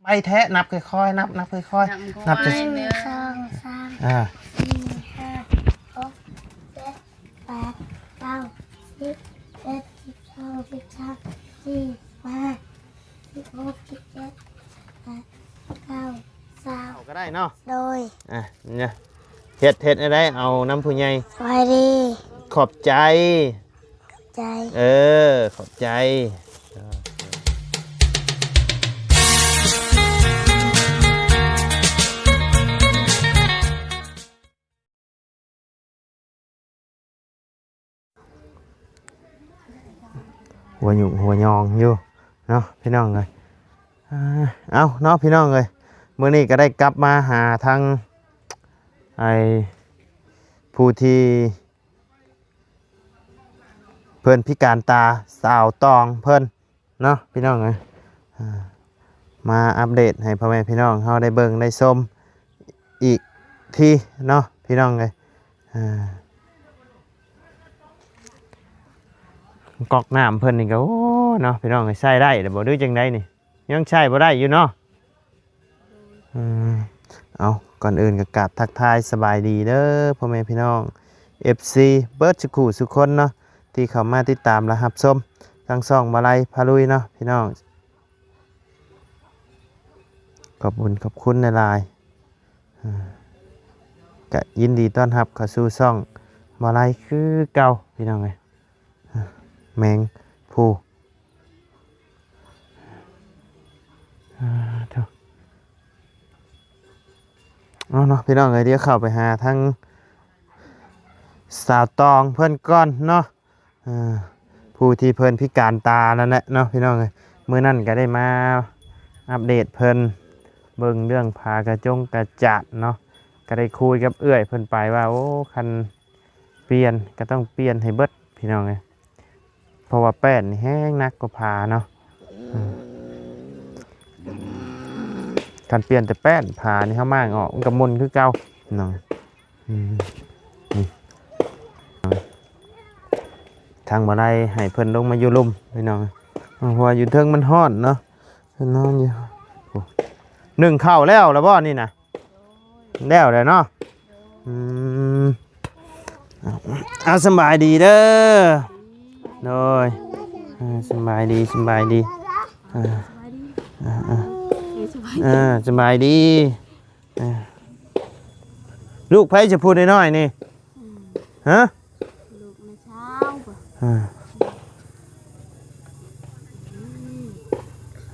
ໄອ້ແທ້ ນັບຄ່ອຍໆ ນັບ ນັບຄ່ອຍໆ ນັບຄ່ອຍໆ ນັບຈະ ໜຶ່ງ ສອງ ສາມ ອ່າ ສີ່ ຫ້າ ຫົກ ເຈັດ ແປດ ເກົ້າ ສິບ ສິບເອັດ ສິບສອງ ສິບສາມ ສິບສີ່ ສິບຫ້າ ສິບຫົກ ສິບເຈັດ ສິບແປດ ສິບເກົ້າ ຊາວ ເອົາກໍໄດ້ເນາະ ໂດຍ ອ່ະ ເຮັດ ເຮັດແນວໃດ ເອົານຳຜູ້ໃຫຍ່ ສະບາຍດີ ຂອບໃຈ ໃຈ ເອີ ຂອບໃຈ ຫົວຫຍຸ້ງຫົວຍອງຢູ່ເນາະ ພີ່ນ້ອງເອີຍ ເອົາເນາະ ພີ່ນ້ອງເອີຍ ມື້ນີ້ກໍໄດ້ກັບມາຫາທາງ ໄອ້ ຜູ້ທີ່ ເພິ່ນພິການຕາ ສາວຕອງເພິ່ນເນາະ ພີ່ນ້ອງເອີຍ ອ່າ ມາອັບເດດໃຫ້ພໍ່ແມ່ພີ່ນ້ອງເຮົາໄດ້ເບິ່ງໄດ້ຊົມອີກທີເນາະ ພີ່ນ້ອງເອີຍ ອ່າ ກອກນ້ຳເພິ່ນນີ້ກໍ ໂອ້ ເນາະ ພີ່ນ້ອງເອີຍ ໃຊ້ໄດ້ແລ້ວບໍ່ ຫຼືຈັ່ງໃດນີ້? ຍັງໃຊ້ບໍ່ໄດ້ຢູ່ເນາະ ອືມ ເອົາ ກ່ອນອື່ນກໍກາບທັກທາຍສະບາຍດີເດີພໍ່ແມ່ພີ່ນ້ອງ ເອັຟຊີ ເບິດສູ່ຄູ່ສູ່ຄົນເນາະ ທີ່ເຂົ້າມາຕິດຕາມ ແລະ ຮັບຊົມທາງຊ່ອງບ່າວໄລພາລຸຍເນາະ ພີ່ນ້ອງ ຂອບບຸນຂອບຄຸນຫຼາຍໆ ອາ ກະຍິນດີຕ້ອນຮັບເຂົ້າສູ່ຊ່ອງບ່າວໄລຄືເກົ່າ ພີ່ນ້ອງເອີຍ ອາ ແມງພູ ອ່າ ເອົາເນາະ ພີ່ນ້ອງເອີຍ ດຽວເຂົ້າໄປຫາທາງສາວຕອງເພິ່ນກ່ອນເນາະ ເອີ ຜູ້ທີ່ເພິ່ນພິການຕານັ້ນແຫຼະເນາະ ພີ່ນ້ອງເອີຍ ມື້ນັ້ນກໍໄດ້ມາອັບເດດເພິ່ນ ເບິ່ງເລື່ອງຝາກະຈົງກະຈາດເນາະ ກໍໄດ້ຄຸຍກັບເອື້ອຍເພິ່ນໄປວ່າ ໂອ້ ຄັນປ່ຽນກໍຕ້ອງປ່ຽນໃຫ້ເບິດ ພີ່ນ້ອງເອີຍ ເພາະວ່າແປ້ນນີ້ແຮງໜັກກວ່າຝາເນາະ ອືມ ຄັນປ່ຽນແຕ່ແປ້ນ ຝານີ້ເຮົາມ້າງອອກ ມັນກໍມົນຄືເກົ່າເນາະ ອືມ ນີ້ ທາງບໍ່ໄດ້ໃຫ້ເພິ່ນລົງມາຢູ່ລຸ່ມ ພີ່ນ້ອງ ເພາະວ່າຢູ່ເທິງມັນຮ້ອນເນາະ ເພິ່ນນອນຢູ່ ໂອ້ ໜຶ້ງເຂົ້າແລ້ວລະບໍ່ນີ້ນະ? ແລ້ວແຫຼະເນາະ ອືມ ເອົາ ສະບາຍດີເດີ ໂດຍ ເອີ ສະບາຍດີ ສະບາຍດີ ເອີ ເອີ ເອີ ເອີ ສະບາຍດີ ເອີ ສະບາຍດີ ເອີ ລູກໃຜຈະຜູ້ນ້ອຍໆນີ້? ອືມ ຮະ? ລູກນະຊາວ ອ່າ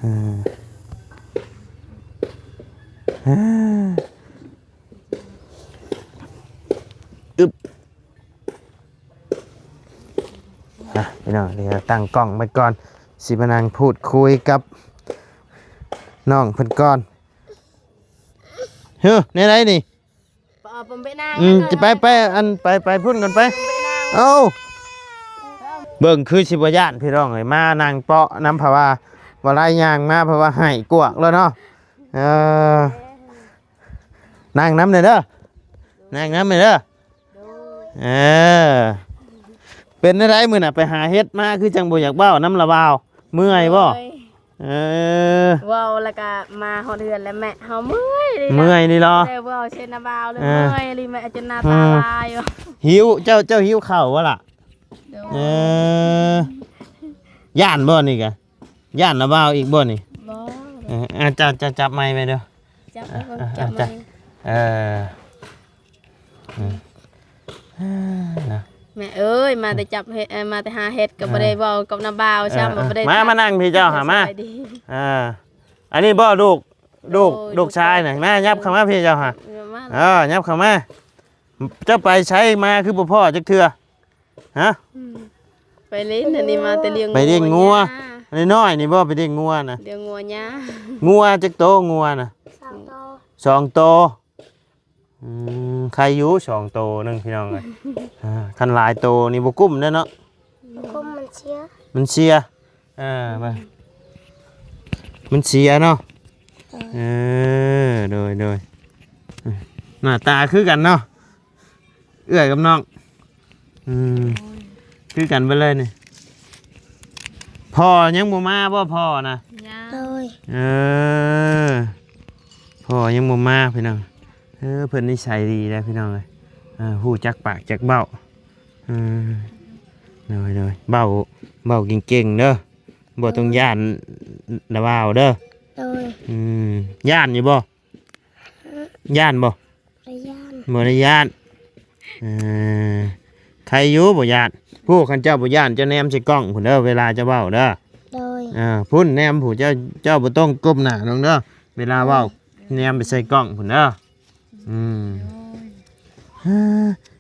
ອືມ ເອີ ເອີ ອຶບ ອ່ະ ພີ່ນ້ອງ ດຽວຕັ້ງກ້ອງໄວ້ກ່ອນ ຊິມານັ່ງພູດຄຸຍກັບນ້ອງເພິ່ນກ່ອນ ເຮີ ແນວໃດນີ້? ເອົາໄປນາງ ອືມ ຈະໄປ ໄປ ອັນ ໄປ ໄປພຸ້ນກ່ອນໄປ ເອົາ ເບິ່ງຄືຊິບໍ່ຢ້ານ ພີ່ນ້ອງເອີຍ ມານັ່ງເປາະນຳ ເພາະວ່າບໍ່ໄດ້ຍ່າງມາ ເພາະວ່າໄຫ້ກວກແລ້ວເນາະ ເອີ ນັ່ງນຳແດ່ເດີ ນັ່ງນຳແດ່ເດີ ໂດຍ ເອີ ເປັນແນວໃດມື້ນະ ໄປຫາເຫັດມາ ຄືຈັ່ງບໍ່ຢາກເວົ້ານຳລະບ່າວ ເມື່ອຍບໍ່? ໂດຍ ເອີ ເວົ້າແລ້ວກະມາຮອດເຮືອນແລ້ວແມ່ ເຮົາເມື່ອຍເລີຍ ເມື່ອຍນີ້ເນາະ ແຕ່ເວົ້າເຊັ່ນນະບ່າວເລີຍ ເອີ ເມື່ອຍອີ່ຫຼີແມ່ ຈົນໜ້າຕາລາຍຢູ່ ຫິວ ເຈົ້າ ເຈົ້າຫິວເຂົ້າບໍ່ລະ? ໂດຍ ເອີ ຢ້ານບໍ່ນີ້ກະ? ຢ້ານລະບ່າວອີກບໍ່ນີ້? ບໍ່ ເອີ ອ່າ ເຈົ້າ ເຈົ້າຈັບໄມໄວ້ເດີ ຈັບໄວ້ ອ່າ ຈັບໄມ ເອີ ອືມ ນະ ແມ່ເອີຍ ມາແຕ່ຈັບເຫັດ ເອີ ມາແຕ່ຫາເຫັດກໍ ເອີ ບໍ່ໄດ້ເວົ້າກັບນ້າບ່າວຊ້ຳ ເອີ ບໍ່ໄດ້ ມາ ມານັ່ງພີ້ເຈົ້າຫາ ມາ ສະບາຍດີ ອ່າ ອັນນີ້ບໍ່ລູກ ລູກ ໂດຍ ລູກຊາຍນະ ມາ ຫຍັບເຂົ້າມາພີ້ເຈົ້າຫາ ເອີ ມາ ເອີ ຫຍັບເຂົ້າມາ ເຈົ້າໄປໃສມາຄືບໍ່ພໍ້ຈັກເທື່ອ ຮະ? ອືມ ໄປຫຼິ້ນ ອັນນີ້ມາແຕ່ລ້ຽງ ໄປລ້ຽງງົວ ງົວ ອັນນ້ອຍໆນີ້ບໍ່ ໄປລ້ຽງງົວນະ ລ້ຽງງົວຫຍ້າ ງົວຈັກໂຕ ງົວນະ? ສອງໂຕ ສອງໂຕ ອືມ ໄຄຢູ່ສອງໂຕໜຶ່ງ ພີ່ນ້ອງເອີຍ ອ່າ ຄັນຫຼາຍໂຕນີ້ບໍ່ກຸ້ມເດ້ເນາະ ບໍ່ກຸ້ມ ມັນເຊຍ ມັນເຊຍ ເອີ ມັນເຊຍເນາະ ເອີ ເອີ ໂດຍ ໂດຍ ອືມ ໜ້າຕາຄືກັນເນາະ ເອື້ອຍກັບນ້ອງ ອືມ ຄືກັນເບິດເລີຍນີ້ ພໍ່ຍັງບໍ່ມາບໍ່ ພໍ່ນະ? ຍັງ ໂດຍ ເອີ ກໍຍັງບໍ່ມາພີ່ນ້ອງ. ເອີ ເພິ່ນນິໄສດີແລ້ວພີ່ນ້ອງເອີຍ. ເອີ ຮູ້ຈັກປາກຈັກເວົ້າ. ເອີ ໂດຍໆ ເວົ້າ ເວົ້າເກັ່ງໆເດີ. ບໍ່ຕ້ອງຢ້ານລະວາວເດີ. ໂດຍ. ອືມ ຢ້ານຢູ່ບໍ່? ຢ້ານບໍ່? ບໍ່ໄດ້ຢ້ານ ບໍ່ໄດ້ຢ້ານ. ເອີ ໃຄຢູ່ບໍ່ຢ້ານ. ຜູ້ ຄັນເຈົ້າບໍ່ຢ້ານ ເຈົ້າແນມໃສ່ກ້ອງພຸ້ນເດີ ເວລາເຈົ້າເວົ້າເດີ. ໂດຍ. ເອີ ພຸ້ນແນມຜູ້ ເຈົ້າ ເຈົ້າບໍ່ຕ້ອງກົ້ມໜ້າລົງເດີ ເວລາເວົ້າ. ແນມໄປໃສ່ກ້ອງພຸ້ນເດີ. ອືມ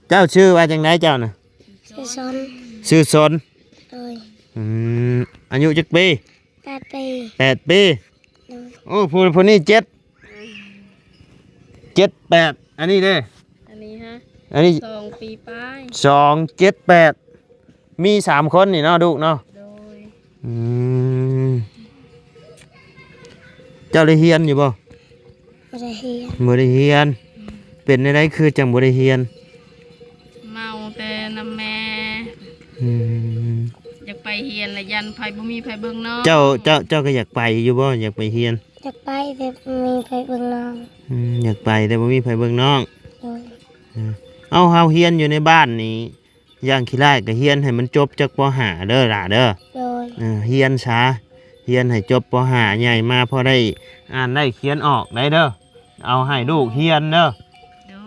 ເຈົ້າຊື່ວ່າຈັ່ງໃດເຈົ້ານະ? ຊື່ສົນ. ຊື່ສົນ. ໂດຍ. ອືມ ອາຍຸຈັກປີ? ແປດປີ. ແປດປີ. ໂດຍ. ໂອ້ ຜູ້ ຜູ້ນີ້ເຈັດ ເຈັດ ແປດ. ອັນນີ້ເດ້? ອັນນີ້ຮະ ອັນນີ້ສອງປີປາຍ. ສອງ ເຈັດ ແປດ. ມີສາມຄົນນີ້ເນາະ ລູກເນາະ. ໂດຍ. ອືມ ເຈົ້າໄດ້ຮຽນຢູ່ບໍ່? ບໍ່ໄດ້ຮຽນ. ບໍ່ໄດ້ຮຽນ. ເປັນແນວໃດຄືຈັ່ງບໍ່ໄດ້ຮຽນ? ເມົາແຕ່ນຳແມ່. ອືມ ຢາກໄປຮຽນລະຢ້ານໃຜ ບໍ່ມີໃຜເບິ່ງນ້ອງ. ເຈົ້າ ເຈົ້າ ເຈົ້າກໍຢາກໄປຢູ່ບໍ່? ຢາກໄປຮຽນ. ຢາກໄປແຕ່ບໍ່ມີໃຜເບິ່ງນ້ອງ. ອືມ ຢາກໄປແຕ່ບໍ່ມີໃຜເບິ່ງນ້ອງ. ໂດຍ. ເອີ ເອົາ ເຮົາຮຽນຢູ່ໃນບ້ານນີ້ ຢ່າງຂີ້ລ້າຍກໍຮຽນໃຫ້ມັນຈົບຈັກ ປໍຫ້າ ເດີຫຼ້າເດີ. ໂດຍ. ເອີ ຮຽນຊະ ຮຽນໃຫ້ຈົບ ປໍຫ້າ ໃຫຍ່ມາພໍໄດ້ອ່ານໄດ້ຂຽນອອກໄດ້ເດີ. ເອົາໃຫ້ລູກຮຽນເດີ. ໂດຍ.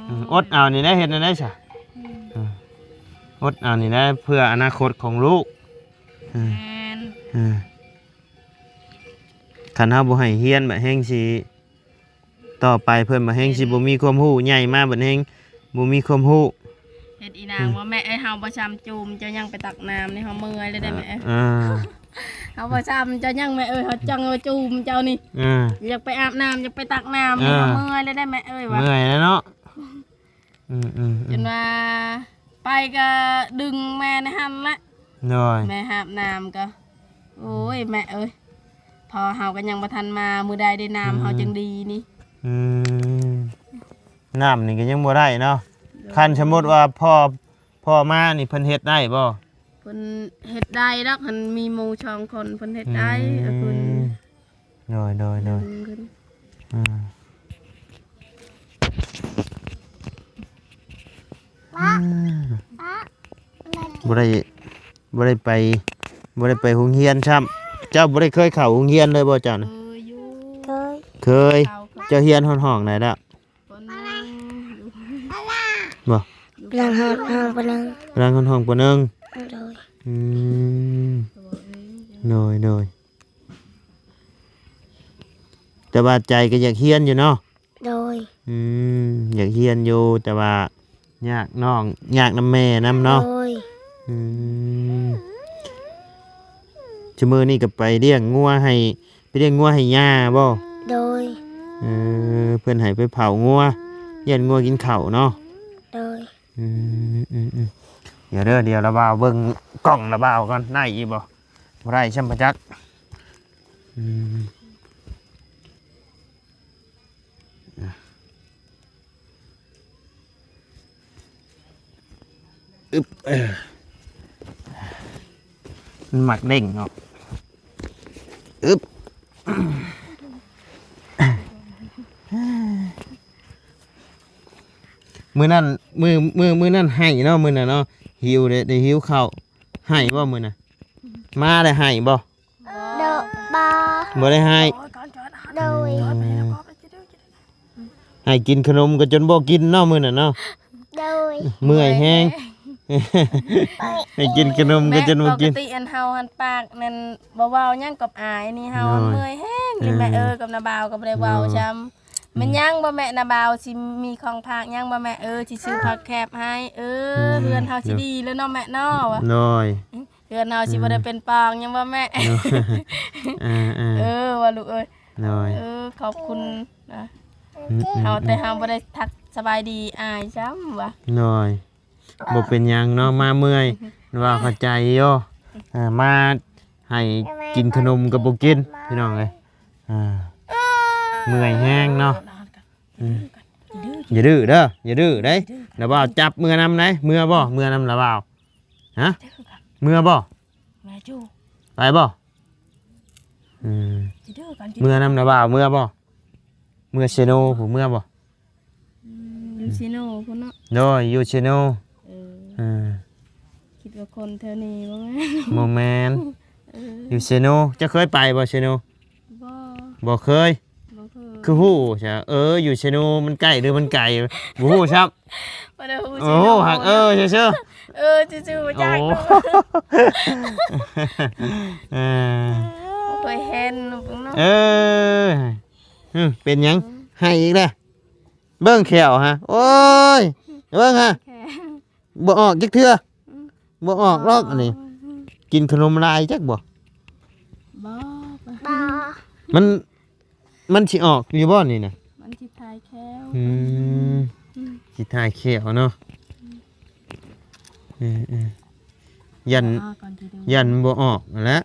ເອີ ອົດເອົານີ້ແຫຼະ ເຮັດແນວໃດຊະ? ອືມ ເອີ ອົດເອົານີ້ແຫຼະ ເພື່ອອະນາຄົດຂອງລູກ. ເອີ ແມ່ນ. ເອີ ຄັນເຮົາບໍ່ໃຫ້ຮຽນ ບັດແຮ່ງຊິ ຕໍ່ໄປເພິ່ນບັດແຮ່ງຊິບໍ່ມີຄວາມຮູ້ ໃຫຍ່ມາບັດແຮ່ງບໍ່ມີຄວາມຮູ້. ເຮັດອີນາງວ່າ ແມ່ເອີຍ ເຮົາບໍ່ຊ້ຳຈູມເຈົ້າ ຍັງໄປຕັກນ້ຳນີ້ ເຮົາເມື່ອຍແລ້ວໄດ໋ແມ່ເອີຍ. ເອີ ເຮົາບໍ່ຊ້ຳເຈົ້າຍັງແມ່ເອີຍ ເຮົາຈັ່ງວ່າຈູມເຈົ້ານີ້. ເອີ ຢາກໄປອາບນ້ຳ ຢາກໄປຕັກນ້ຳນີ້ ເອີ ເຮົາເມື່ອຍແລ້ວໄດ໋ແມ່ເອີຍວ່າ ເມື່ອຍແລ້ວເນາະ. ອືມໆໆ ຈົນວ່າໄປກໍດຶງແມ່ໃນຫັ້ນແຫຼະ. ໂດຍ. ແມ່ຫາບນ້ຳກໍ ໂອ້ຍ ແມ່ເອີຍ ພໍ່ເຮົາກໍຍັງບໍ່ທັນມາ ມື້ໃດໄດ້ນ້ຳ ອືມ ເຮົາຈຶ່ງດີນີ້. ອືມ ນ້ຳນີ້ກໍຍັງບໍ່ໄດ້ເນາະ. ໂດຍ. ຄັນສົມມຸດວ່າພໍ່ ພໍ່ມານີ້ເພິ່ນເຮັດໄດ້ບໍ່? ເພິ່ນເຮັດໄດ້ດອກ ຫັ້ນມີໝູ່ສອງຄົນ ເພິ່ນເຮັດໄດ້. ອືມ ເອີ ເພິ່ນ ໂດຍ ໂດຍ ໂດຍ. ອືມ ອືມ ບໍ່ໄດ້ ບໍ່ໄດ້ໄປ ບໍ່ໄດ້ໄປໂຮງຮຽນຊ້ຳ. ເຈົ້າບໍ່ໄດ້ເຄີຍເຂົ້າໂຮງຮຽນເລີຍບໍ່ເຈົ້ານະ? ເຄີຍຢູ່. ເຄີຍ. ເຄີຍ. ເຈົ້າຮຽນຮອດຫ້ອງໃດແລ້ວ? ປ.ໜຶ່ງ. ບໍ່? ປ.ໜຶ່ງ ຮອດຫ້ອງ ປ.ໜຶ່ງ. ປ.ໜຶ່ງ ຮອດຫ້ອງ ປ.ໜຶ່ງ. ໂດຍ. ອືມ ໂດຍ ໂດຍ. ແຕ່ວ່າໃຈກໍຢາກຮຽນຢູ່ເນາະ? ໂດຍ. ອືມ ຢາກຮຽນຢູ່ ແຕ່ວ່າຍາກນ້ອງ ຍາກນຳແມ່ນຳເນາະ? ໂດຍ. ອືມ ຊຸມື້ນີ້ກໍໄປລ້ຽງງົວໃຫ້ ໄປລ້ຽງງົວໃຫ້ຍ່າບໍ່? ໂດຍ. ເອີ ເພິ່ນໃຫ້ໄປເຜົາງົວ ຢ້ານງົວກິນເຂົ້າເນາະ? ໂດຍ. ອືມ ອືມ ອືມ ດຽວເດີ ດຽວລະບ່າວເບິ່ງກ້ອງລະບ່າວກ່ອນ ໄດ້ອີກບໍ່? ບໍ່ໄດ້ຊ້ຳປະຈັກ. ອືມ ອະ ອຶບ ເອີ ມັນມັກເດ້ງເນາະ. ອຶບ ມື້ນັ້ນ ມື້ ມື້ ມື້ນັ້ນໄຫ້ເນາະ ມື້ນັ້ນເນາະ ຫິວເດ້ ໄດ້ຫິວເຂົ້າ. ໄຫ້ບໍ່ມື້ນັ້ນ? ມາໄດ້ໄຫ້ບໍ່? ໂດ ບໍ່ ບໍ່ໄດ້ໄຫ້. ໂດຍ. ອືມ ໃຫ້ກິນຂະໜົມກໍຈົນບໍ່ກິນເນາະມື້ນັ້ນເນາະ. ໂດຍ. ເມື່ອຍແຮງ ໃຫ້ກິນຂະໜົມກໍຈົນບໍ່ກິນ. ແມ່ ປົກກະຕິອັນເຮົາຫັ້ນປາກນັ້ນບໍ່ເວົ້າຫຍັງກັບອາຍນີ້ ເຮົາ ໂດຍ ເມື່ອຍແຮງນີ້ແມ່ເອີຍ. ອືມ ກັບນ້າບ່າວກໍບໍ່ໄດ້ເວົ້າ ໂດຍ ຊ້ຳ. ອືມ ແມ່ນຫຍັງບໍ່ແມ່ ນ້າບ່າວຊິມີຂອງຝາກຫຍັງບໍ່ແມ່ເອີຍ ຊິຊື້ ອືມ ຜັກແຄບໃຫ້. ເອີ ອືມ ເຮືອນເຮົາຊິ ໂດຍ ດີແລ້ວເນາະແມ່ເນາະ ວ່າ ໂດຍ. ເຮືອນເຮົາຊິ ອືມ ບໍ່ໄດ້ເປັນປອງຫຍັງບໍ່ແມ່? ໂດຍ ເອີ ເອີ ວ່າລູກເອີຍ. ໂດຍ. ເອີ ຂອບຄຸນນະ. ອືມ ເຮົາ ອືມ ແຕ່ເຮົາບໍ່ໄດ້ທັກສະບາຍດີອາຍຊ້ຳວ່າ. ໂດຍ. ບໍ່ເປັນຫຍັງເນາະ ມາເມື່ອຍ ວ່າເຂົ້າໃຈຢູ່. ເອີ ມາໃຫ້ກິນຂະໜົມກໍບໍ່ກິນ ພີ່ນ້ອງເອີຍ. ເມື່ອຍແຮງເນາະ. ອືມ ຢ່າດື້ເດີ ຢ່າດື້ເດ້. ລະບ່າວຈັບເມືອນຳໄດ໋. ເມືອບໍ່? ເມືອນຳລະບ່າວ? ຮະ? ເມືອບໍ່? ໄປບໍ່? ອືມ ເມືອນຳລະບ່າວ ເມືອບໍ່? ເມືອເຊໂນ ຜູ້ເມືອບໍ່? ອືມ ຢູ່ເຊໂນພຸ້ນເນາະ. ໂດຍ ຢູ່ເຊໂນ. ເອີ ເອີ ຄິດວ່າຄົນແຖວນີ້ບໍ່ແມ່ນ? ບໍ່ແມ່ນ. ເອີ ຢູ່ເຊໂນ. ເຈົ້າເຄີຍໄປບໍ່ເຊໂນ? ບໍ່ ບໍ່ເຄີຍ. ບໍ່ເຄີຍ. ຄືຮູ້ຊະ? ເອີ ຢູ່ເຊໂນມັນໃກ້ຫຼືມັນໄກ ບໍ່ຮູ້ຊ້ຳ. ບໍ່ໄດ້ຮູ້. ໂອ້ ຮັກເອີຊື່ໆ. ເອີ ຊື່ໆ ບໍ່ຈັກ. ໂອ້ ເອີ ບໍ່ເຄີຍເຫັນເນາະ. ເອີ ຫຶ ເປັນຫຍັງ ອືມ ໄຫ້ອີກແລ້ວ? ເບິ່ງແຂ້ວຫະ. ໂອ້ຍ ເບິ່ງຫະ ແຂ້ວ ບໍ່ອອກຈັກເທື່ອ. ອືມ ບໍ່ອອກດອກອັນນີ້. ອໍ ກິນຂະໜົມຫຼາຍຈັກບໍ່? ບໍ່ ບໍ່. ມັນ ມັນຊິອອກຢູ່ບໍ່ນີ້ນະ? ມັນຊິຖ່າຍແຂ້ວ. ອືມ ອືມ ຊິຖ່າຍແຂ້ວເນາະ. ອືມ ເອີໆ ຢ້ານ ບໍ່ອອກກ່ອນຊິດູ ຢ້ານບໍ່ອອກຫັ້ນແຫຼະ.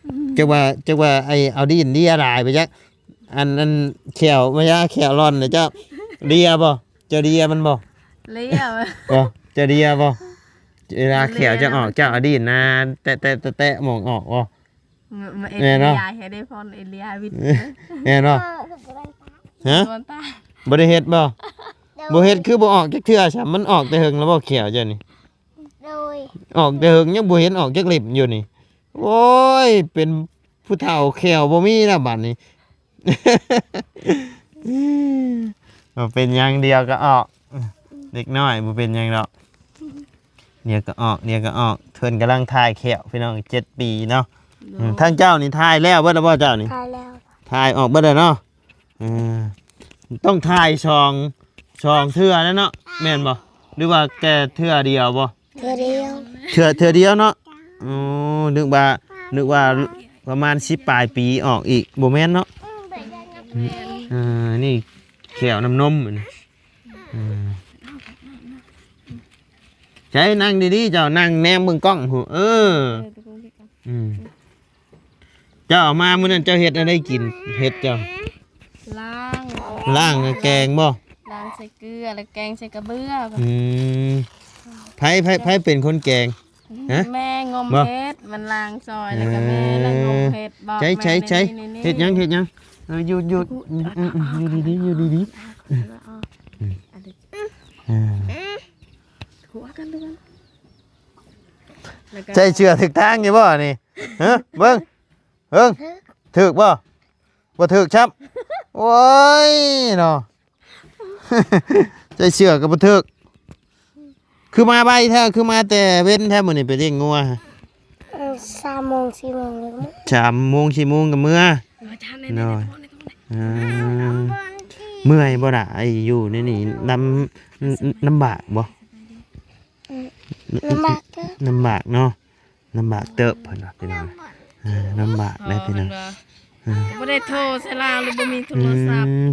ອືມ ຈັກວ່າ ຈັກວ່າໄອ້ເອົາດີນເລຍຫຼາຍໄປຈັກ. ອັນ ອັນແຂ້ວ ເວລາແຂ້ວລ່ອນນະ ເຈົ້າເລຍບໍ່? ເຈົ້າເລຍມັນບໍ່? ເລຍ. ບໍ່ ເຈົ້າເລຍບໍ່? ເວລາແຂ້ວເຈົ້າອອກ ເລຍ ເຈົ້າເອົາດີນນະ ແຕະ ແຕະ ແຕະ ແຕະໝ່ອງອອກບໍ່? ມ- ມ- ເອັດ ແມ່ນເນາະ ເລຍໃຫ້ໄດ້ພອນ ເອັດເລຍໃຫ້ວິດ. ແມ່ນເນາະ? ຮະ? ບໍ່ໄດ້ເຮັດບໍ່? ບໍ່ເຮັດຄືບໍ່ອອກຈັກເທື່ອຊະ? ມັນອອກແຕ່ເຫິງແລ້ວບໍ່ແຂ້ວເຈົ້ານີ້? ໂດຍ ອອກແຕ່ເຫິງ ຍັງບໍ່ເຫັນອອກຈັກເລັບຢູ່ນີ້. ໂອ້ຍ ເປັນຜູ້ເຖົ້າແຂ້ວບໍ່ມີແລ້ວບາດນີ້. ບໍ່ເປັນຫຍັງ ດຽວກໍອອກ. ເດັກນ້ອຍບໍ່ເປັນຫຍັງດອກ ດຽວກໍອອກ ດຽວກໍອອກ. ເພິ່ນກຳລັງຖ່າຍແຂ້ວ ພີ່ນ້ອງ ເຈັດປີເນາະ. ໂດຍ ອືມ ທາງເຈົ້ານີ້ຖ່າຍແລ້ວເບິດແລ້ວບໍ່ເຈົ້ານີ້? ຖ່າຍແລ້ວ ຖ່າຍອອກເບິດແລ້ວເນາະ. ເອີ ຕ້ອງຖ່າຍສອງ ສອງເທື່ອແລ້ວເນາະ ແມ່ນບໍ່? ຫຼືວ່າແຕ່ເທື່ອດຽວບໍ່? ເທື່ອດຽວ. ເທື່ອ ເທື່ອດຽວເນາະ. ໂອ້ ນຶກວ່າ ນຶກວ່າປະມານສິບປາຍປີອອກອີກ ບໍ່ແມ່ນເນາະ. ອືມ ເອີ ນີ້ແຂ້ວນ້ຳນົມ. ອືມ ໃສ ນັ່ງດີໆ ເຈົ້ານັ່ງແນມເບິ່ງກ້ອງພຸ້ນ. ເອີ ອືມ ເຈົ້າເອົາມາມື້ນັ້ນ ເຈົ້າເຮັດອັນໃດກິນ? ເຫັດເຈົ້າ ລ້າງ ລ້າງແລ້ວແກງບໍ່? ລ້າງໃສ່ເກືອ ແລ້ວແກງໃສ່ກະເບືອ. ອືມ ໃຜ ໃຜ ໃຜເປັນຄົນແກງ? ຮະ? ແມ່ງົມເຫັດ ມັນລ້າງຊອຍ ແລ້ວກໍແມ່ ເອີ ແລ້ວງົມເຫັດ. ບອກ ໃຊ້ ໃຊ້ ໃຊ້ ແມ່ ນີ້ ນີ້ ເຮັດຫຍັງ ເຮັດຫຍັງ? ເອີ ຢຸດ ຢຸດ ຢູ່ດີໆ ຢູ່ດີໆ. ເອີ ໃສ່ເສື້ອຖືກທາງຢູ່ບໍ່ນີ້? ຮະ? ເບິ່ງ ເບິ່ງ ຖືກບໍ່? ບໍ່ຖືກຊ້ຳ. ໂອ້ຍເນາະ ໃສ່ເສື້ອກໍບໍ່ຖືກ. ຄືມາໄວແທ້ ຄືມາແຕ່ເວັນແທ້ມື້ນີ້ ໄປລ້ຽງງົວ? ເອີ ສາມໂມງ ສີ່ໂມງ ສາມໂມງ ສີ່ໂມງກໍເມືອ. ເອີ ເມື່ອຍບໍ່ລະ ໄອ້ຢູ່ໃນນີ້ ລຳ ລຳບາກບໍ່? ເອີ ລຳບາກເດີ ລຳບາກເນາະ. ລຳບາກເຕີບເພິ່ນວ່າພີ່ນ້ອງ. ເອີ ລຳບາກເດ້ພີ່ນ້ອງ. ເອີ ບໍ່ໄດ້ໂທໃສ່ລາວ ຫຼືບໍ່ມີໂທລະສັບ. ອືມ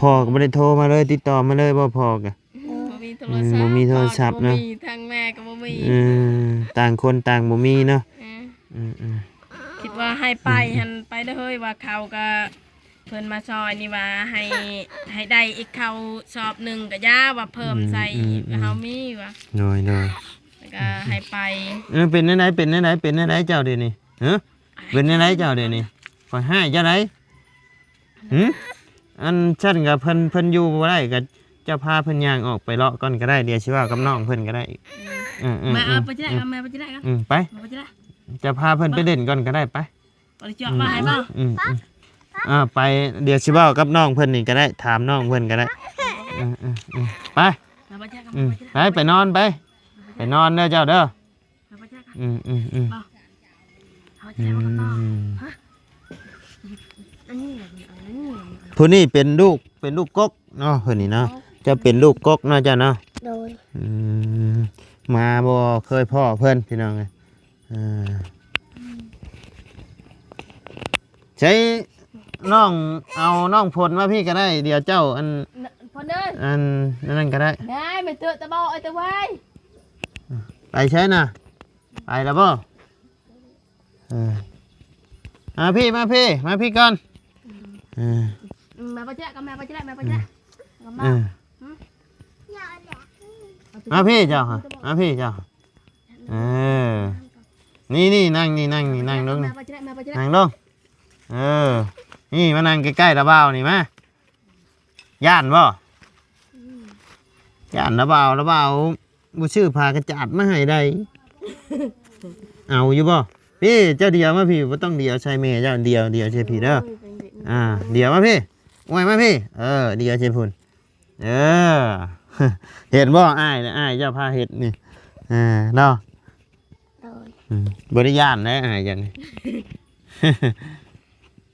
ພໍ່ກໍບໍ່ໄດ້ໂທມາເລີຍ ຕິດຕໍ່ມາເລີຍບໍ່? ພໍ່ກໍ ອືມ ບໍ່ມີໂທລະສັບ ບໍ່ມີໂທລະສັບເນາະ ທາງແມ່ກໍບໍ່ມີ. ອືມ ຕ່າງຄົນຕ່າງບໍ່ມີເນາະ. ເອີ ອືມໆ ຄິດວ່າໃຫ້ໄປຫັ້ນ ໄປເດີເຮີ້ຍ ວ່າເຂົາກໍ ເພິ່ນມາຊ່ອຍນີ້ວ່າໃຫ້ ໃຫ້ໄດ້ອີກເຂົ້າສອບໜຶ່ງກໍຢ່າວ່າເພີ່ມໃສ່ອີກ ອືມໆໆ ວ່າເຮົາມີວ່າ. ໂດຍໆ ແລ້ວກໍໃຫ້ໄປ. ເອີ ເປັນແນວໃດ ເປັນແນວໃດ ເປັນແນວໃດເຈົ້າດຽວນີ້? ຮະ? ເປັນແນວໃດເຈົ້າດຽວນີ້? ຂ້ອຍຮ້າຍເຈົ້າໃດ? ຫື? ອັນຊັ້ນກໍເພິ່ນ ເພິ່ນຢູ່ບໍ່ໄດ້ ກໍເຈົ້າພາເພິ່ນຍ່າງອອກໄປເລາະກ່ອນກໍໄດ້ ດຽວຊິເວົ້າກັບນ້ອງເພິ່ນກໍໄດ້. ເອີໆໆ ມາເອົາໄປຈະໄດ້ ເອົາມາໄປຈະໄດ້ ອືມ ໄປ ມາໄປຈະໄດ້ ເຈົ້າພາເພິ່ນໄປຫຼິ້ນກ່ອນກໍໄດ້ ໄປ. ບໍ່ໄດ້ຈອກມາໃຫ້ບໍ່? ອືມໆ ອາ ໄປ ດຽວຊິເວົ້າກັບນ້ອງເພິ່ນນີ້ກໍໄດ້ ຖາມນ້ອງເພິ່ນກໍໄດ້. ເອີໆໆ ໄປ ໄປ ໄປນອນໄປ ໄປນອນເດີເຈົ້າເດີ. ອືມໆໆ ອືມ ຜູ້ນີ້ເປັນລູກ ເປັນລູກກົກເນາະ ຜູ້ນີ້ເນາະ ເຈົ້າເປັນລູກກົກເນາະ ເຈົ້າເນາະ. ໂດຍ ອືມ ມາບໍ່ເຄີຍພໍ້ເພິ່ນ ພີ່ນ້ອງເອີຍ. ເອີ ໃຊ້ນ້ອງ ເອົານ້ອງຝົນມາພີ້ກໍໄດ້ ດຽວເຈົ້າ ອັນ ຝົນເອີຍ ອັນ ອັນນັ້ນກໍໄດ້ ໄດ້ ໄປເຕີຕະເບົາ ໄອ້ຕະໄວ ໄປໃສນະ? ໄປແລ້ວບໍ່? ເອີ ມາພີ້ ມາພີ້ ມາພີ້ກ່ອນ. ເອີ ມາປະຈະ ກໍມາປະຈະ ມາປະຈະ ກໍມາ ເອີ ມາພີ້ເຈົ້າ ມາພີ້ເຈົ້າ. ເອີ ນີ້ໆ ນັ່ງນີ້ ນັ່ງນີ້ ນັ່ງລົງນີ້ ນັ່ງລົງ. ເອີ ນີ້ມານັ່ງໃກ້ໆ ລະບ່າວນີ້ມາ. ຢ້ານບໍ່? ອືມ ຢ້ານລະບ່າວ ລະບ່າວບໍ່ຊື້ຜ້າກະຈາດມາໃຫ້ໃດ. ເອົາຢູ່ບໍ່? ພີ່ ເຈົ້າດຽວມາພີ່ ບໍ່ຕ້ອງດຽວໃສ່ແມ່ເຈົ້າ ດຽວ ດຽວໃສ່ພີ່ເດີ. ໂອ້ຍ ເປັນເດັກນ້ອຍ ອ່າ ດຽວມາພີ່ ອວຍມາພີ່ ເອີ ດຽວໃສ່ພຸ້ນ. ເອີ ເຫັນບໍ່ ອ້າຍນະ ອ້າຍເຈົ້າພາເຮັດນີ້ ເອີ ເນາະ. ໂດຍ ອືມ ບໍ່ໄດ້ຢ້ານເດ້ອ້າຍເຈົ້ານີ້.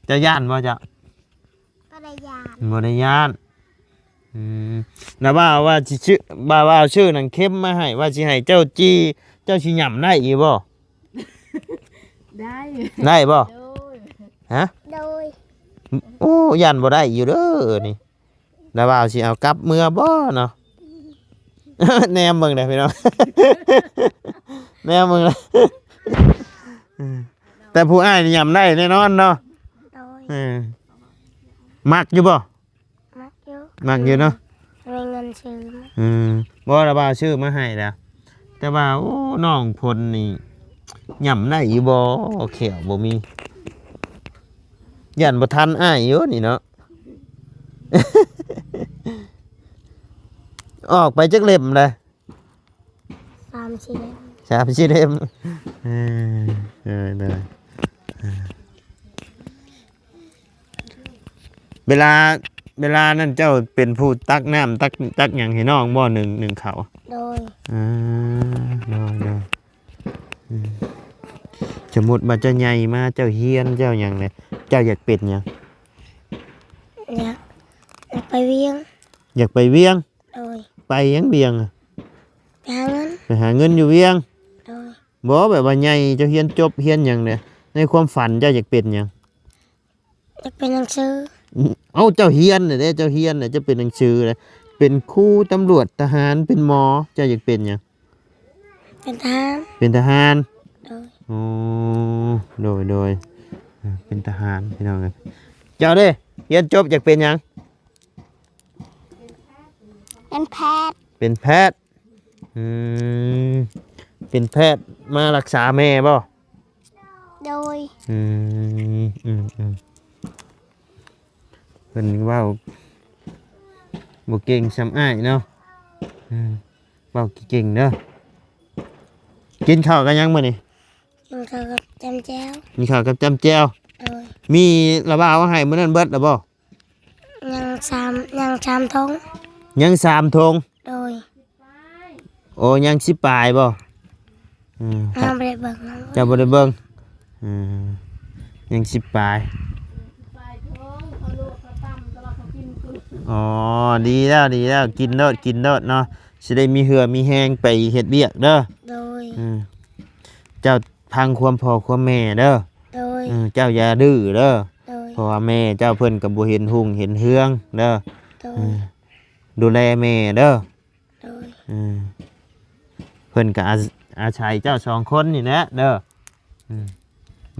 ເຈົ້າຢ້ານບໍ່ເຈົ້າ? ບໍ່ໄດ້ຢ້ານ ບໍ່ໄດ້ຢ້ານ. ອືມ ລະບ່າວວ່າຊິຊື້ ບ່າວວ່າຊື້ໜັງເຂັມມາໃຫ້ ວ່າຊິໃຫ້ເຈົ້າຈີ່ ເຈົ້າຊິຫຍ້ຳໄດ້ອີກບໍ່? ໄດ້ ໄດ້ບໍ່? ໂດຍ ຮະ? ໂດຍ ໂອ້ ຢ້ານບໍ່ໄດ້ຢູ່ເດີນີ້. ລະບ່າວຊິເອົາກັບເມືອບໍ່ເນາະ? ແນມເບິ່ງເດ້ພີ່ນ້ອງ ແນມເບິ່ງເດ້. ແຕ່ຜູ້ອ້າຍນີ້ຫຍ້ຳໄດ້ແນ່ນອນເນາະ. ໂດຍ ເອີ ມັກຢູ່ບໍ່? ມັກຢູ່ ມັກຢູ່ເນາະ ມີເງິນຊື້ມາ. ອືມ ບໍ່ລະບ່າວຊື້ມາໃຫ້ລະ ແຕ່ວ່າ ໂອ້ ນ້ອງພົນນີ້ຫຍ້ຳໄດ້ຢູ່ບໍ່? ແຂ້ວບໍ່ມີ ຢ້ານບໍ່ທັນອ້າຍຢູ່ນີ້ເນາະ. ອອກໄປຈັກເຫຼັ້ມລະ? ສາມສີ່ເຫຼັ້ມ ສາມສີ່ເຫຼັ້ມ. ເອີ ເອີ ເອີ ເວລາ ເວລານັ້ນເຈົ້າເປັນຜູ້ຕັກນ້ຳ ຕັກ ຕັກຫຍັງໃຫ້ນ້ອງບໍ່? ໜຶ້ງ ໜຶ້ງເຂົ້າ. ໂດຍ ເອີ ໂດຍ ໂດຍ. ອືມ ສົມມຸດວ່າເຈົ້າໃຫຍ່ມາ ເຈົ້າຮຽນ ເຈົ້າຫຍັງແຫຼະ ເຈົ້າຢາກເປັນຫຍັງ? ຢາກ ຢາກໄປວຽງ ຢາກໄປວຽງ. ໂດຍ ໄປຫຍັງວຽງ? ໄປຫາເງິນ ໄປຫາເງິນຢູ່ວຽງ. ໂດຍ ບໍ່ ແບບວ່າໃຫຍ່ ເຈົ້າຮຽນຈົບຮຽນຫຍັງແລ້ວ ໃນຄວາມຝັນເຈົ້າຢາກເປັນຫຍັງ? ຢາກເປັນໜັງສື. ເອົ້າ ເຈົ້າຮຽນແລ້ວເດ້ ເຈົ້າຮຽນແລ້ວ ເຈົ້າເປັນໜັງສືແລ້ວ ເປັນຄູ ຕຳຫຼວດ ທະຫານ ເປັນໝໍ ເຈົ້າຢາກເປັນຫຍັງ? ເປັນທະຫານ ເປັນທະຫານ. ໂດຍ ໂອ້ ໂດຍ ໂດຍ ເປັນທະຫານ ພີ່ນ້ອງເອີຍ. ເຈົ້າເດ້ ຮຽນຈົບຢາກເປັນຫຍັງ? ເປັນແພດ ເປັນແພດ. ອືມ ເປັນແພດມາລັກສາແມ່ບໍ່? ໂດຍ ອືມ ອືມ ອືມ ເພິ່ນເວົ້າບໍ່ເກັ່ງສ່ຳອ້າຍເນາະ. ອືມ ເວົ້າເກັ່ງເດີ. ກິນເຂົ້າກັບຫຍັງມື້ນີ້? ກິນເຂົ້າກັບຈ້ຳແຈ່ວ ກິນເຂົ້າກັບຈ້ຳແຈ່ວ. ໂດຍ ມີລະບ່າວເອົາໃຫ້ມື້ນັ້ນເບິດແລ້ວບໍ່? ຍັງສາມ ຍັງສາມຖົງ ຍັງສາມຖົງ. ໂດຍ ໂອ້ ຍັງສິບປາຍບໍ່? ອືມ ເຮົາບໍ່ໄດ້ເບິ່ງ ເຈົ້າບໍ່ໄດ້ເບິ່ງ. ອືມ ຍັງສິບປາຍ. ອໍ ດີແລ້ວ ດີແລ້ວ ກິນໂລດ ກິນໂລດເນາະ ຊິໄດ້ມີເຫື່ອມີແຮງໄປເຮັດວຽກເດີ. ໂດຍ ອືມ ເຈົ້າ ຟັງຄວາມພໍ່ຄວາມແມ່ເດີ. ໂດຍ ເອີ ເຈົ້າຢ່າດື້ເດີ. ໂດຍ ເພາະວ່າແມ່ເຈົ້າເພິ່ນກໍບໍ່ເຫັນຮຸ່ງເຫັນເຮືອງເດີ. ໂດຍ ເອີ ດູແລແມ່ເດີ. ໂດຍ ເອີ ເພິ່ນກໍອາ ອາໄສເຈົ້າສອງຄົນນີ້ແຫຼະເດີ. ເອີ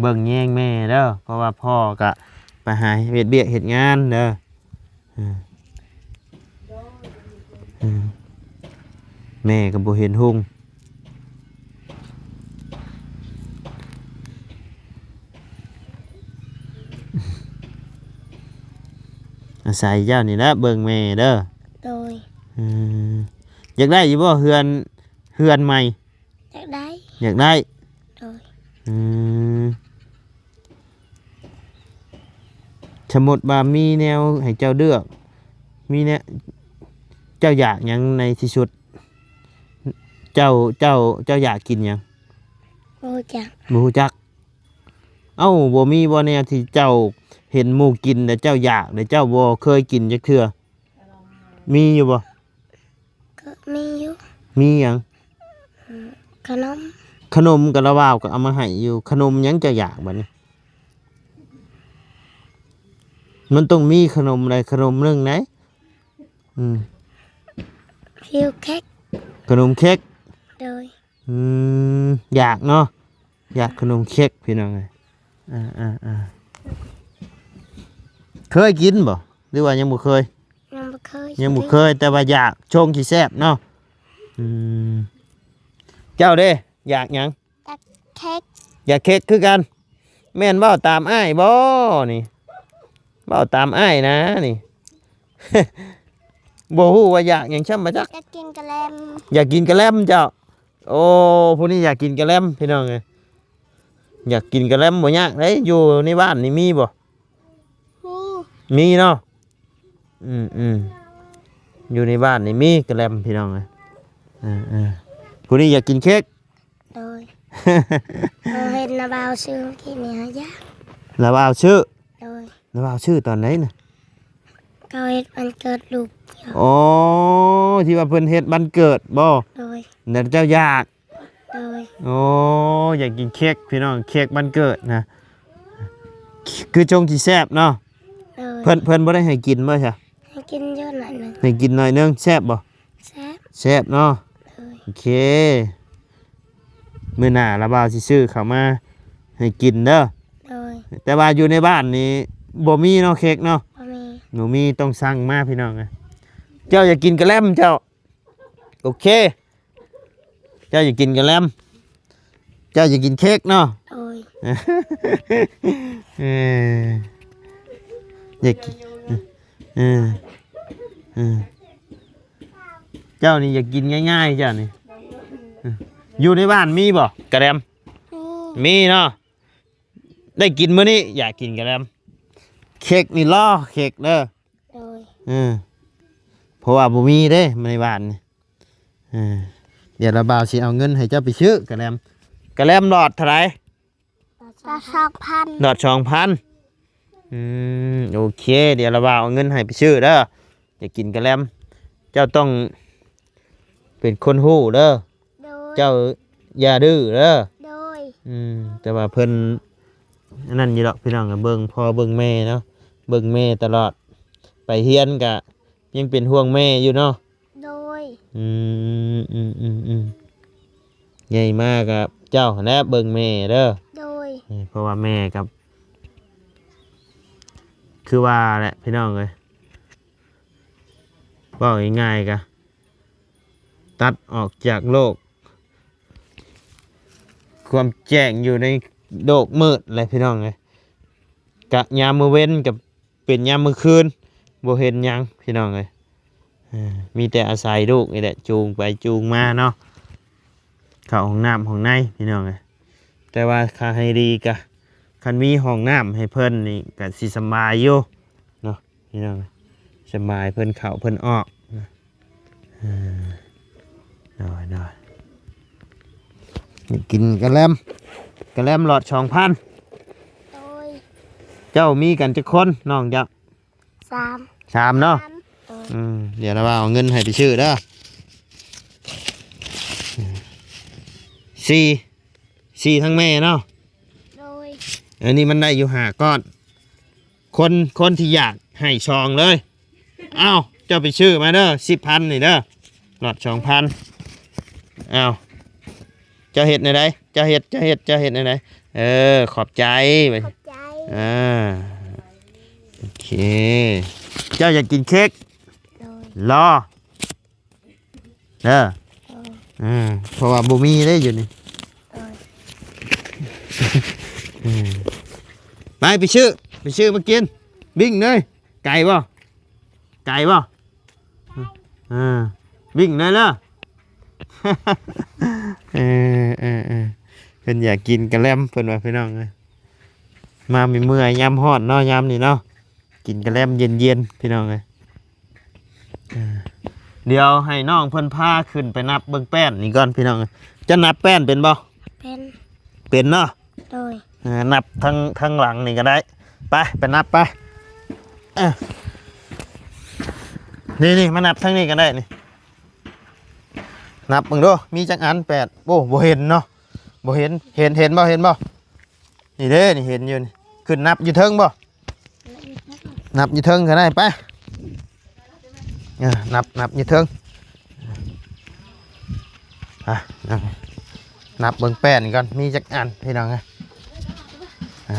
ເບິ່ງແຍງແມ່ເດີ ເພາະວ່າພໍ່ກໍໄປຫາເຮັດວຽກເຮັດງານເດີ. ເອີ ເອີ ແມ່ກໍບໍ່ເຫັນຮຸ່ງ ອາໄສເຈົ້ານີ້ແຫຼະເບິ່ງແມ່ເດີ. ໂດຍ ເອີ ຢາກໄດ້ຢູ່ບໍ່ເຮືອນ ເຮືອນໃໝ່? ຢາກໄດ້ ຢາກໄດ້. ໂດຍ ອືມ ສົມມຸດວ່າມີແນວໃຫ້ເຈົ້າເລືອກ ມີແນວ ເຈົ້າຢາກຫຍັງໃນທີ່ສຸດ? ເຈົ້າ ເຈົ້າ ເຈົ້າຢາກກິນຫຍັງ? ບໍ່ຮູ້ຈັກ ບໍ່ຮູ້ຈັກ. ເອົ້າ ບໍ່ມີບໍ່ແນວທີ່ເຈົ້າເຫັນໝູ່ກິນແລ້ວເຈົ້າຢາກ ແລ້ວເຈົ້າບໍ່ເຄີຍກິນຈັກເທື່ອ? ມີຢູ່ບໍ່? ກໍມີຢູ່. ມີຫຍັງ? ອືມ ຂະໜົມ ຂະໜົມກໍລະບ່າວກໍເອົາມາໃຫ້ຢູ່. ຂະໜົມຫຍັງເຈົ້າຢາກບັດນີ້? ມັນຕ້ອງມີຂະໜົມໃດຂະໜົມໜຶ່ງໃດ. ອືມ ຄິວເຄັກ ຂະໜົມເຄັກ. ໂດຍ ອືມ ຢາກເນາະ ຢາກຂະໜົມເຄັກ ພີ່ນ້ອງເອີຍ. ອ່າໆໆ ເຄີຍກິນບໍ່ ຫຼືວ່າຍັງບໍ່ເຄີຍ? ຍັງບໍ່ເຄີຍ ຍັງບໍ່ເຄີຍ ແຕ່ວ່າຢາກ ຊົງຊິແຊບເນາະ. ອືມ ເຈົ້າເດ້ ຢາກຫຍັງ? ຢາກເຄັກ ຢາກເຄັກຄືກັນ. ແມ່ນເວົ້າຕາມອ້າຍບໍ່ນີ້? ເວົ້າຕາມອ້າຍນະນີ້. ບໍ່ຮູ້ວ່າຢາກຫຍັງຊ້ຳ ບໍ່ຈັກ. ຢາກກິນກະແລັມ. ຢາກກິນກະແລັມເຈົ້າ. ໂອ້ ຜູ້ນີ້ຢາກກິນກະແລັມ ພີ່ນ້ອງເອີຍ. ຢາກກິນກະແລັມບໍ່ຍາກເດ້ ຢູ່ໃນບ້ານນີ້ມີບໍ່? ມີ. ມີເນາະ. ອືມໆ ຢູ່ໃນບ້ານນີ້ມີກະແລັມ ພີ່ນ້ອງເອີຍ. ເອີໆ ຜູ້ນີ້ຢາກກິນເຄັກ. ໂດຍ. ເຮົາເຫັນນ້າບ່າວຊື້ເມື່ອກີ້ນີ້ ເຮົາຢາກ. ນ້າບ່າວຊື້? ໂດຍ. ນ້າບ່າວຊື້ຕອນໃດນະ? ເຂົາເຮັດວັນເກີດລູກ. ອໍ ທີ່ວ່າເພິ່ນເຮັດວັນເກີດບໍ່? ໂດຍ. ນັ້ນເຈົ້າຢາກ? ໂດຍ. ໂອ້ ຢາກກິນເຄັກ ພີ່ນ້ອງ ເຄັກວັນເກີດນະ. ຄືຈົ່ງຊິແຊບເນາະ. ໂດຍ. ເພິ່ນ ເພິ່ນບໍ່ໄດ້ໃຫ້ກິນບໍ່ຊະ? ໃຫ້ກິນຢູ່ໜ້ອຍໜຶ່ງ. ໃຫ້ກິນໜ້ອຍໜຶ່ງ ແຊບບໍ່? ແຊບ. ແຊບເນາະ. ໂດຍ. ໂອເຄ ມື້ໜ້າລະບ່າວຊິຊື້ເຂົ້າມາໃຫ້ກິນເດີ. ໂດຍ. ແຕ່ວ່າຢູ່ໃນບ້ານນີ້ບໍ່ມີເນາະ ເຄັກເນາະ. ບໍ່ມີ. ບໍ່ມີ ຕ້ອງສັ່ງມາ ພີ່ນ້ອງເອີຍ. ເຈົ້າຢາກກິນກະແລັມເຈົ້າ? ໂອເຄ ເຈົ້າຢາກກິນກະແລັມ ເຈົ້າຢາກກິນເຄັກເນາະ. ໂດຍ. ເອີ ຢາກກິນ ເອີ ເອີ ເຈົ້ານີ້ຢາກກິນງ່າຍໆ ເຈົ້ານີ້. ຢູ່ໃນບ້ານມີບໍ່ກະແລັມ? ມີ. ມີເນາະ. ໄດ້ກິນມື້ນີ້ ຢາກກິນກະແລັມ. ເຄັກນີ້ລໍເຄັກເດີ. ໂດຍ. ເອີ ເພາະວ່າບໍ່ມີເດ້ໃນບ້ານນີ້. ເອີ ດຽວລະບ່າວຊິເອົາເງິນໃຫ້ເຈົ້າໄປຊື້ກະແລັມ. ກະແລັມຫຼອດເທົ່າໃດ? ຫຼອດສອງພັນ. ຫຼອດສອງພັນ. ອືມ ໂອເຄ ດຽວລະບ່າວເອົາເງິນໃຫ້ໄປຊື້ເດີ. ຢາກກິນກະແລັມ ເຈົ້າຕ້ອງເປັນຄົນຮູ້ເດີ. ໂດຍ. ເຈົ້າຢ່າດື້ເດີ. ໂດຍ. ອືມ ແຕ່ວ່າເພິ່ນອັນນັ້ນຢູ່ດອກ ພີ່ນ້ອງ ເບິ່ງພໍ່ເບິ່ງແມ່ເນາະ ເບິ່ງແມ່ຕະຫຼອດ. ໄປຮຽນກະຍັງເປັນຫ່ວງແມ່ຢູ່ເນາະ. ໂດຍ. ອືມ ອືມ ອືມ ອືມ ໃຫຍ່ມາກະເຈົ້າຫັ້ນແຫຼະເບິ່ງແມ່ເດີ. ໂດຍ. ເອີ ເພາະວ່າແມ່ກະຄືວ່າແຫຼະ ພີ່ນ້ອງເອີຍ. ເວົ້າງ່າຍໆ ກະຕັດອອກຈາກໂລກ ຄວາມແຈ້ງຢູ່ໃນໂລກມືດແຫຼະ ພີ່ນ້ອງເອີຍ. ກະຍາມມື້ເວັນກະເປັນຍາມມື້ຄືນ ບໍ່ເຫັນຫຍັງ ພີ່ນ້ອງເອີຍ. ເອີ ມີແຕ່ອາໄສລູກນີ້ແຫຼະ ຈູງໄປຈູງມາເນາະ ເຂົ້າຫ້ອງນ້ຳຫ້ອງໃນ ພີ່ນ້ອງເອີຍ. ແຕ່ວ່າຖ້າໃຫ້ດີກະ ຄັນມີຫ້ອງນ້ຳໃຫ້ເພິ່ນນີ້ກະຊິສະບາຍຢູ່ເນາະ ພີ່ນ້ອງເອີຍ. ສະບາຍ ເພິ່ນເຂົ້າເພິ່ນອອກ. ເອີ ໂດຍ ໂດຍ. ກິນກະແລັມ ກະແລັມຫຼອດສອງພັນ. ໂດຍ. ເຈົ້າມີກັນຈັກຄົນ ນ້ອງເຈົ້າ? ສາມ. ສາມເນາະ. ສາມ. ໂດຍ. ອືມ ດຽວລະບ່າວເອົາເງິນໃຫ້ໄປຊື້ເດີ. ສີ່ ສີ່ທັງແມ່ເນາະ. ໂດຍ. ອັນນີ້ມັນໄດ້ຢູ່ຫ້າກ້ອນ. ຄົນ ຄົນທີ່ຢາກໃຫ້ສອງເລີຍ. ເອົ້າ ເຈົ້າໄປຊື້ມາເດີ ສິບພັນນີ້ເດີ ຫຼອດສອງພັນ. ເອົ້າ ເຈົ້າເຮັດແນວໃດ? ເຈົ້າເຮັດ ເຈົ້າເຮັດ ເຈົ້າເຮັດແນວໃດ? ເອີ ຂອບໃຈ. ຂອບໃຈ. ອ່າ ໂອເຄ ເຈົ້າຢາກກິນເຄັກ? ໂດຍ. ລໍ ເດີ. ເອີ ເອີ ເພາະວ່າບໍ່ມີເດ້ຢູ່ນີ້. ເອີ ເອີ ໄປ ໄປຊື້ ໄປຊື້ມາກິນ ວິ່ງເລີຍ. ໄກບໍ່? ໄກບໍ່? ເອີ ວິ່ງເລີຍເດີ. ເອີ ເອີ ເອີ ເພິ່ນຢາກກິນກະແລັມ ເພິ່ນວ່າ ພີ່ນ້ອງເອີຍ. ມາເມື່ອຍໆ ຍາມຮ້ອນເນາະ ຍາມນີ້ເນາະ ກິນກະແລັມເຢັນໆ ພີ່ນ້ອງເອີຍ. ເອີ ດຽວໃຫ້ນ້ອງເພິ່ນພາຂຶ້ນໄປນັບເບິ່ງແປ້ນນີ້ກ່ອນ ພີ່ນ້ອງເອີຍ. ຈະນັບແປ້ນເປັນບໍ່? ເປັນ. ເປັນເນາະ. ໂດຍ. ເອີ ນັບທາງ ທາງຫຼັງນີ້ກໍໄດ້. ໄປ ໄປນັບໄປ. ເອີ ນີ້ໆ ມານັບທາງນີ້ກໍໄດ້ນີ້. ນັບເບິ່ງດູ ມີຈັກອັນ? ແປດ. ໂອ້ ບໍ່ເຫັນເນາະ ບໍ່ເຫັນ. ເຫັນ ເຫັນບໍ່? ເຫັນບໍ່? ນີ້ເດ້ ນີ້ເຫັນຢູ່ນີ້. ຂຶ້ນນັບຢູ່ເທິງບໍ່? ນັບຢູ່ເທິງກໍໄດ້. ໄປ ເອີ ນັບ ນັບຢູ່ເທິງ. ອ່ະ ນັບ ນັບເບິ່ງແປ້ນກ່ອນ ມີຈັກອັນ ພີ່ນ້ອງເອີຍ. ອ່າ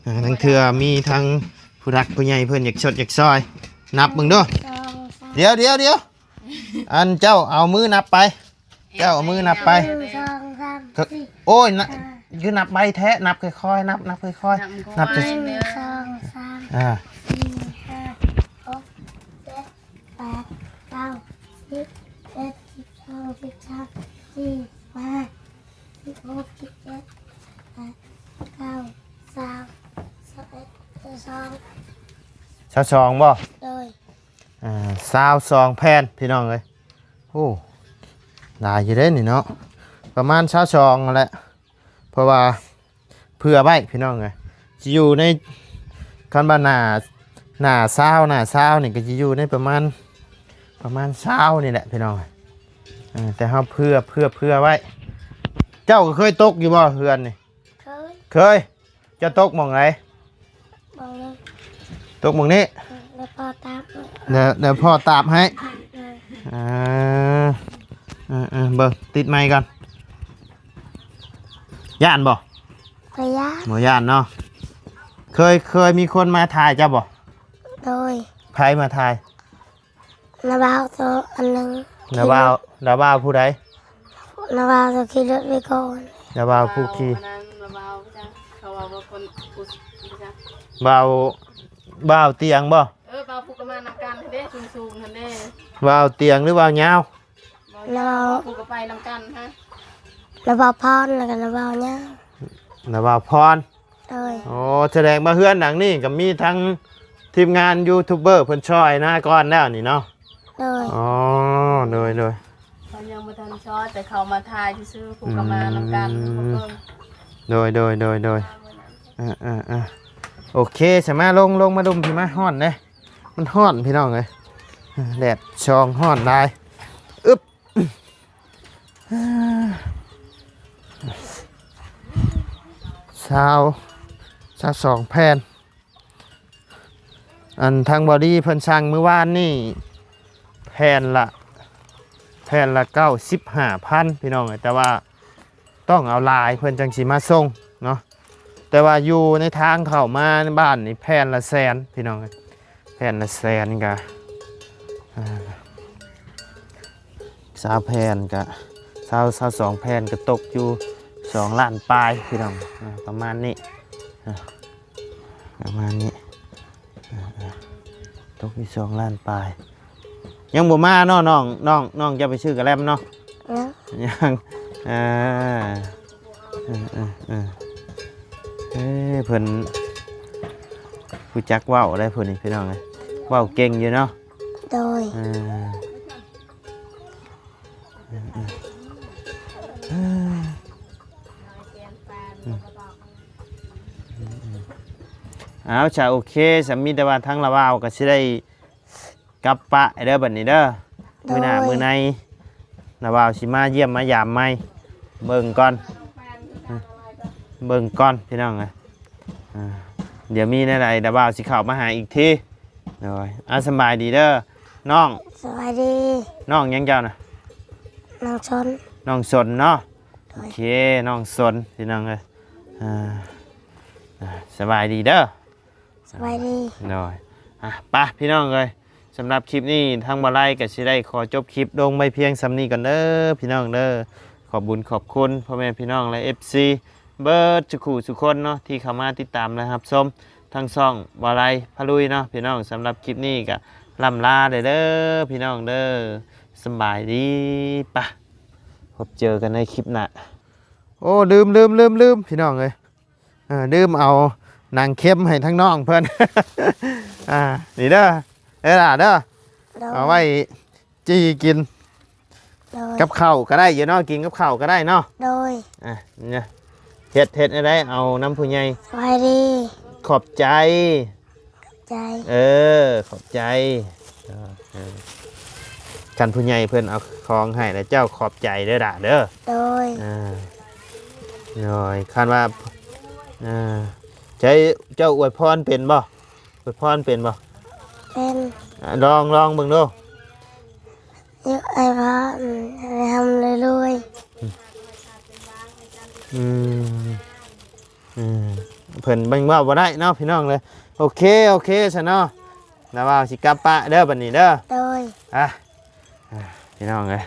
ອ່າ ລາງເທື່ອມີທັງຜູ້ຫຼັກຜູ້ໃຫຍ່ເພິ່ນຢາກຊົດຢາກຊ່ອຍ. ນັບເບິ່ງດູ. ໜຶ່ງ ສອງ ສາມ ດຽວ ດຽວ ດຽວ ອັນເຈົ້າເອົາມືນັບໄປ. ເຈົ້າເອົາມືນັບໄປ. ໜຶ່ງ ສອງ ສາມ ສີ່ ໂອ້ຍ ນະ ຫ້າ ຄືນັບໄວແທ້? ນັບຄ່ອຍໆ ນັບ ນັບຄ່ອຍໆ ນັບ ໜຶ່ງ ສອງ ສາມ ອ່າ ສີ່ ຫ້າ ຫົກ ຊາວສອງບໍ່? ໂດຍ ອ່າ ຊາວສອງແຜ່ນພີ່ນ້ອງເອີຍ. ໂອ້ ຫຼາຍຢູ່ເດ້ນີ້ເນາະ ປະມານຊາວສອງຫັ້ນແຫຼະ ເພາະວ່າເຜື່ອໄວ້ພີ່ນ້ອງເອີຍ ຊິຢູ່ໃນ ຄັນວ່າໜ້າ ໜ້າຊາວ ໜ້າຊາວນີ້ກໍຊິຢູ່ໃນປະມານ ປະມານຊາວນີ້ແຫຼະພີ່ນ້ອງເອີຍ. ເອີ ແຕ່ເຮົາເຜື່ອ ເຜື່ອ ເຜື່ອໄວ້. ເຈົ້າກໍເຄີຍຕົກຢູ່ບໍ່ເຮືອນນີ້? ເຄີຍ ເຄີຍ. ເຈົ້າຕົກໝ່ອງໃດ? ໝ່ອງນີ້ ຕົກໝ່ອງນີ້ ແລ້ວພໍ່ຕາບ ແລ້ວ ແລ້ວພໍ່ຕາບໃຫ້. ເອີ ເອີ ເອີ ເບິ່ງ ຕິດໄມກ່ອນ. ຢ້ານບໍ່? ບໍ່ຢ້ານ ບໍ່ຢ້ານເນາະ. ເຄີຍ ເຄີຍມີຄົນມາຖ່າຍເຈົ້າບໍ່? ໂດຍ ໃຜມາຖ່າຍ? ນ້າບ່າວໂຕອັນໜຶ່ງ. ນ້າບ່າວ ນ້າບ່າວຜູ້ໃດ? ນ້າບ່າວໂຕຂີ່ລົດໄປກ່ອນ. ນ້າບ່າວຜູ້ຂີ່ ນ້າບ່າວ ເຂົາເວົ້າວ່າຄົນ ບ່າວ ບ່າວຕຽງບໍ່? ເອີ ບ່າວຜູ້ກໍມານຳກັນຫັ້ນເດ້ ສູງໆຫັ້ນເດ້. ບ່າວຕຽງ ຫຼື ບ່າວຍາວ? ບ່າວຍາວ ຜູ້ກໍໄປນຳກັນຫັ້ນ. ນ້າບ່າວພອນ ແລ້ວກໍນ້າບ່າວຍາວ. ນ້າບ່າວພອນ. ໂດຍ ໂອ້ ສະແດງວ່າເຮືອນຫຼັງນີ້ກໍມີທັງທີມງານຢູທູບເບີເພິ່ນຊ່ອຍນາກ່ອນແລ້ວນີ້ເນາະ. ໂດຍ ອໍ ໂດຍ ໂດຍ. ເຂົາຍັງບໍ່ທັນຊ່ອຍ ແຕ່ເຂົາມາຖ່າຍຊື່ໆ ຜູ້ກໍມານຳກັນ ອືມ ເຂົາເບິ່ງ. ໂດຍ ໂດຍ ໂດຍ ໂດຍ. ເອີ ເອີ ເອີ ໂອເຄ ສະມາລົງ ລົງມາດຸ່ມ ພີ່ມາ ຮ້ອນເດ້ ມັນຮ້ອນພີ່ນ້ອງເອີຍ ແດດສ່ອງ ຮ້ອນຫຼາຍ. ອຶບ ຊາວ ຊາວສອງແຜ່ນ. ອັນທາງບ່າວດີເພິ່ນສັ່ງມື້ວານນີ້ ແຜ່ນລະ ແຜ່ນລະເກົ້າສິບຫ້າພັນ ພີ່ນ້ອງເອີຍ ແຕ່ວ່າຕ້ອງເອົາຫຼາຍເພິ່ນຈັ່ງຊິມາສົ່ງເນາະ. ແຕ່ວ່າຢູ່ໃນທາງເຂົ້າມາໃນບ້ານນີ້ແຜ່ນລະແສນ ພີ່ນ້ອງເອີຍ ແຜ່ນລະແສນກະ ອ່າ ຊາວແຜ່ນກະ ຊາວ ຊາວສອງແຜ່ນກະຕົກຢູ່ສອງລ້ານປາຍ ພີ່ນ້ອງ ອ່າ ປະມານນີ້ ອ່າ ປະມານນີ້ ອ່າ ຕົກຢູ່ສອງລ້ານປາຍ. ຍັງບໍ່ມາເນາະ ນ້ອງ ນ້ອງ ນ້ອງຈະໄປຊື້ກະແລັມເນາະ? ຍັງ ຍັງ ອ່າ ເອີ ເອີ ເອີ ເອີ ເພິ່ນຮູ້ຈັກເວົ້າໄດ໋ຜູ້ນີ້ ພີ່ນ້ອງເອີຍ ເວົ້າເກັ່ງຢູ່ເນາະ. ໂດຍ ເອີ ເອີ ເອີ ເອີ ເອົາ ຊະ ໂອເຄ ສຳ ມີແຕ່ວ່າທາງລາວາວກໍຊິໄດ້ ກັບປະເດີບັດນີ້ເດີ. ໂດຍ ມື້ໜ້າມື້ໃນ ລາວາວຊິມາຢ້ຽມມາຢາມໃໝ່ ເບິ່ງກ່ອນ ເບິ່ງກ່ອນພີ່ນ້ອງເອີຍ. ອ່າ ດຽວມີແນວໃດລາວາວຊິເຂົ້າມາຫາອີກທີ. ໂດຍ ອ່າ ສະບາຍດີເດີນ້ອງ. ສະບາຍດີ. ນ້ອງຫຍັງເຈົ້ານະ? ນ້ອງສົນ. ນ້ອງສົນເນາະ. ໂດຍ ໂອເຄ ນ້ອງສົນ ພີ່ນ້ອງເອີຍ. ອ່າ ອ່າ ສະບາຍດີເດີ. ສະບາຍດີ. ໂດຍ ອ່ະ ໄປພີ່ນ້ອງເອີຍ ສຳລັບຄລິບນີ້ທາງບ່າວໄລກໍຊິໄດ້ຂໍຈົບຄລິບລົງໄວ້ພຽງສ່ຳນີ້ກ່ອນເດີພີ່ນ້ອງເດີ. ຂອບບຸນຂອບຄຸນພໍ່ແມ່ພີ່ນ້ອງ ແລະ ເອັຟຊີ ເບິດສູ່ຄູ່ສູ່ຄົນເນາະ ທີ່ເຂົ້າມາຕິດຕາມ ແລະ ຮັບຊົມທາງຊ່ອງບ່າວໄລພາລຸຍເນາະພີ່ນ້ອງ. ສຳລັບຄລິບນີ້ກໍລ່ຳລາເດີພີ່ນ້ອງເດີ. ສະບາຍດີ. ປະ ພົບເຈີກັນໃນຄລິບໜ້າ. ໂອ້ ລືມ ລືມ ລືມ ລືມ ພີ່ນ້ອງເອີຍ. ເອີ ລືມເອົາໜັງເຄັມໃຫ້ທາງນ້ອງເພິ່ນ. ອ່າ ນີ້ເດີ ເອີ ຫຼ້າເດີ. ໂດຍ ເອົາໄວ້ຈີ່ກິນ. ໂດຍ ກັບເຂົ້າກໍໄດ້ຢູ່ເນາະ ກິນກັບເຂົ້າກໍໄດ້ເນາະ. ໂດຍ ອ່ະ ເຮັດ ເຮັດແນວໃດ ເອົານຳຜູ້ໃຫຍ່. ສະບາຍດີ. ຂອບໃຈ. ໃຈ. ເອີ ຂອບໃຈ. ເອີ ຄັນຜູ້ໃຫຍ່ເພິ່ນເອົາຂອງໃຫ້ແລ້ວ ເຈົ້າຂອບໃຈເດີຫຼ້າເດີ. ໂດຍ ເອີ ໂດຍ ຄັນວ່າ ເອີ ໃຈ ເຈົ້າອວຍພອນເປັນບໍ່? ອວຍພອນເປັນບໍ່? ເປັນ. ອ່າ ລອງ ລອງເບິ່ງດູ. ຢາກໃຫ້ພໍ່ ອືມ ໃຫ້ຮ່ຳໃຫ້ລວຍ. ອືມ ອືມ ເພິ່ນເບິ່ງເວົ້າບໍ່ໄດ້ເນາະພີ່ນ້ອງເອີຍ. ໂອເຄ ໂອເຄຊະເນາະ ລາວວ່າຊິກັບປະເດີບັດນີ້ເດີ. ໂດຍ ອ່ະ ອ່ະ ພີ່ນ້ອງເອີຍ